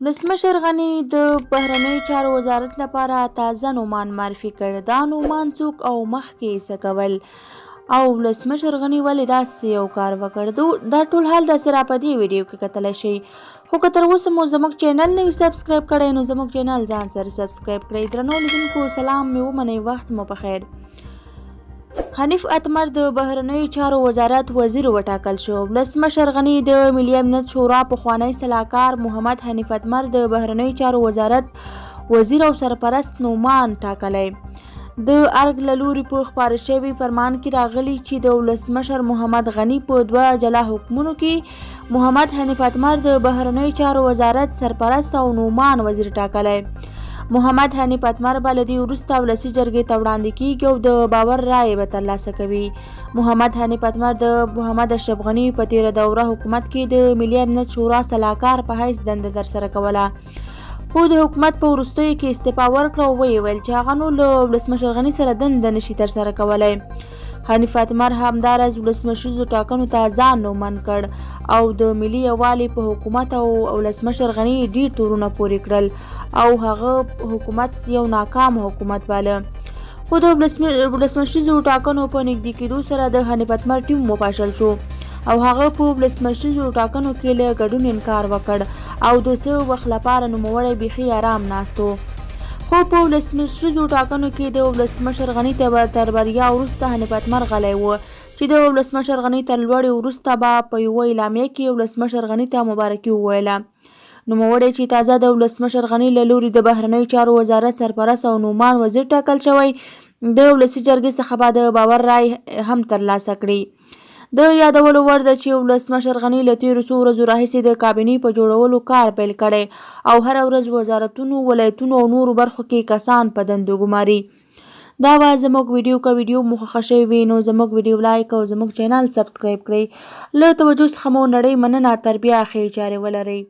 ولسمشر غني د بهرنیو چارو وزارت لپاره تازه نومان معرفي کړ. دا نومان څوک او مخکې یې څه کول او ولسمشر غني ولې داسې یو کار وکړ، دا ټول حال راسره په دې ویډیو کې کتلی شئ. خو که تر اوسه مو زموږ چینل نه وي سبسکرایب کړی نو زموږ چینل ځان سره سبسکرایب کړئ. درنو لیدونکو سلام مې ومنئ، وخت مو په خیر. حنیف اتمر د بهرنیو چارو وزارت وزیر وټاکل شو. ولسمشر غني د ملي امنیت شورا پخوانی سلاکار محمد حنیف اتمر د بهرنیو چارو وزارت وزیر او سرپرست نومان ټاکلی. د ارګ له لوري په خپاره شوي فرمان کې راغلي چې د ولسمشر محمد غني په دوه جلا حکمونو کې محمد حنیف اتمر د بهرنیو چارو وزارت سرپرست او نومان وزیر ټاکلی. محمد حنیف اتمر به له دې وروسته ولسي جرګې ته وړاندې کیږي او د باور رایې به ترلاسه کوي. محمد حنیف اتمر د محمد اشرف غني په تېره دوره حکومت کې د ملي امنیت شورا سلاکار په حیث دنده ترسره کوله، خو د حکومت په وروستیو کې استعفا ورکړه او ویې ویل چې هغه نو له ولسمشر غني سره دنده نشي ترسره کولی. حنیف اتمر همداراز ولسمشریزو ټاکنو ته ځان نوماند کړ او د ملي یووالي په حکومت او ولسمشر غني یې ډېر تورونه پورې کړل او هغه حکومت یو ناکام حکومت باله. خو د ولسمشریزو ټاکنو په نږدې کېدو سره د حنیف اتمر ټیم وپاشل شو او هغه په ولسمشریزو ټاکنو کې له ګډون انکار وکړ او د څه وخت لپاره نوموړی بیخي ارام ناست و. خو په ولسمشریزو ټاکنو کې د ولسمشر غني تر بریا وروسته حنیف اتمر غلی و چې د ولسمشر غني تر لوړې وروسته به په یوه اعلامیه کې ولسمشر غني ته مبارکي وویله. نوموړی چې تازه د ولسمشر غني له لوري د بهرنیو چارو وزارت سرپرست او نومان وزیر ټاکل شوی، د ولسي جرګې څخه به د باور رای هم ترلاسه کړي. د یادولو وړ ده چې ولسمشر غني له تېرو څو ورځو راهیسې د کابینې په جوړولو کار پیل کړی او هره ورځ وزارتونو، ولایتونو او نورو برخو کې کسان په دندو ګماري. دا وه زموږ ویډیو، که ویډیو مو خوښه شوې وي نو زموږ ویډیو لایک او زموږ چینل سبسکرایب کړئ. له توجه څخه مو نړۍ مننه، تر بیا ښې چارې ولرئ.